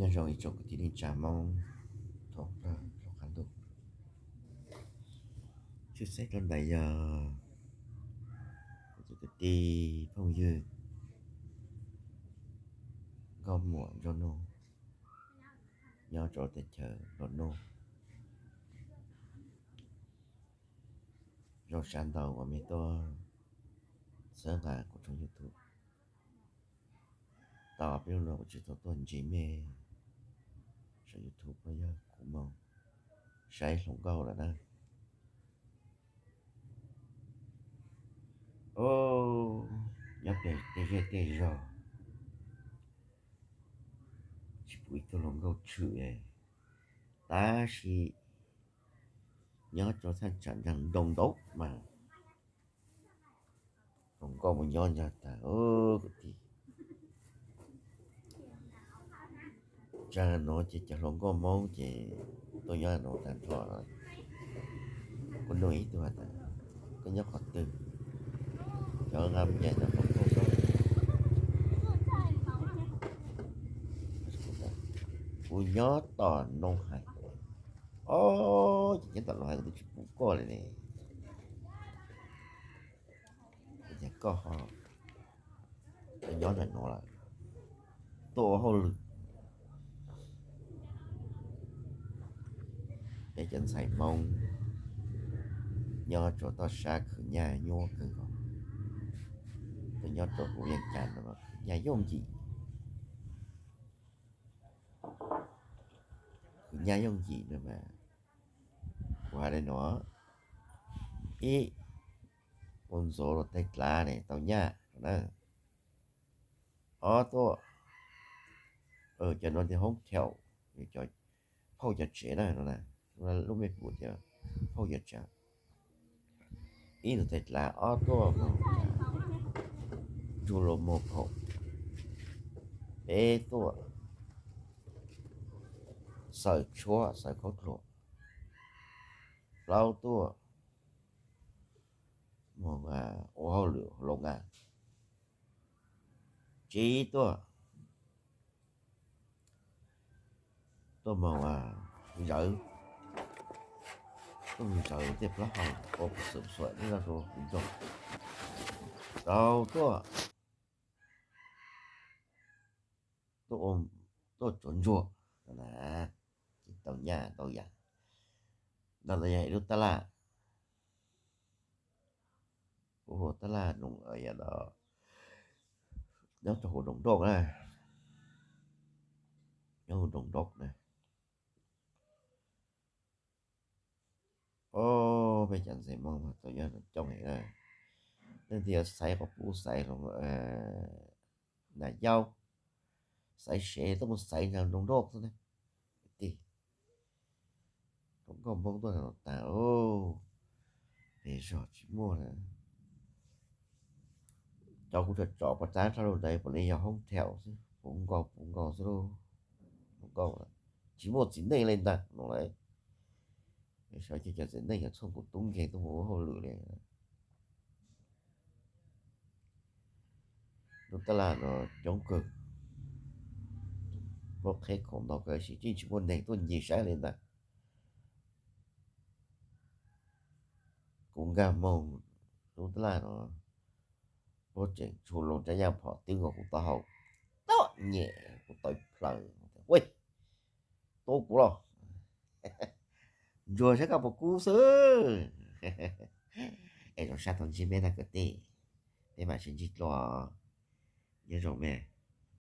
Nyob zoo ib tsoom kwv tij neej tsa Hmoob thoob plaws lub qab ntuj. Tshwj xeeb rau ntawm yog kuv tus kwv tij phooj ywg nkauj muam Ntsoj Nuj nyob rau teb chaws Nplog Nuj. Zoo siab ntau uas mej tuaj txhawb nqa kuv tshooj YouTube. Tau ob peb hnub no kuv tsis tau tuaj ntsib mej saum YouTube los yog kuv moog saib hluas nkauj lawm na. Nyob pem tej zej tej zog tsis pum ib tug hluas nkauj tshwm, tab sis nyob rau thaj tsam nraag nroo nraud mas hluas nkauj mus nyob ntag tag kwv tij. Tsam nuav ces cov hluas nkauj Hmoob ces tuaj nyob nuav tag nrho. Kuv nug ib tug has tas koj nyob qhov twg, cov nqa me nyuam cov hluas nkauj xwb. Kuv nyob tom Noov Hais. Ob, ces nyob tom Noov Hais kuv twb tsis pum koj li ne. Ces koj ho nyob ntawm nuav lawm, tuaj ua hauj lwm. Peb cov ntxhais Hmoob nyob rau toj sab khwv nyaj nyuaj kawg nkaus. Tuaj nyob rau huv Veej Cas no khwv nyaj yooj yim. Khwv nyaj yooj yim no mas kuv has li no, ib, ua ntxuav luag tej dlav ne tau nyaj na. Ob tuaj, cov no tias hoob thaum, phauj cov tsev na no, lub mej pum tias phauj cov tsev. Ib, luag tej dlav. Ob, tuaj moog nrug luag moog khoom. Peb, tuaj xaws tshuab xaws khaub dluag. Plaub, tuaj moog ua hauj lwm hauv loo nkas. Tsib, tuaj tuaj moog zawv, tuaj moog zawv tej plaub hau ua xwm xuam nyob rau kuv nroog. Rau, tuaj, tuaj tsuav ntsuag na, ces tau nyaj tau yam. Ntawm no yog ib lub tab laj, kuv hu tab laj no, nyob rau huv Doos Nroj na, nyob huv Doos Nroj na. Ob, peb cov ntxhais Hmoob mas tau nyob coob heev na. Leej twg yuav xaiv quas puj, xaiv hluas, nam yau, xaiv sev tuaj mus xaiv nraag Doos Nroj xwb na. Kwv tij, hluas nkauj Hmoob tuaj no tag, pes zog tsis muaj na. Cov kuv tsom tsom pov tsab rau lub ntawd puav leej yog hoob thaum xwb, puv nkaus puv nkaus xwb lauj. Hluas nkauj tsis muaj txiv neej li ntag no lauj. Sawv cov txiv neej yog txhob kuv tub nkeeg tuaj mus ua hauj lwm li. Lub tab laj no coob kawg, muaj qheb khoom ntau kawg sis tseem tsis muaj neeg tuaj ncig saib li ntag. Kuv nkag moog lub tab laj no, puab tseem tshua loo tsab nyaj phom twb nkaus kuv taub hau, tau nyem kuv tau plaws. Ua, tua kuv los. Ntsuag saib koj puas kub xwb. Es zoo sab tau ntsib mej na kwv tij, peb mam sib ntsib dlua. Nyob zoo mej.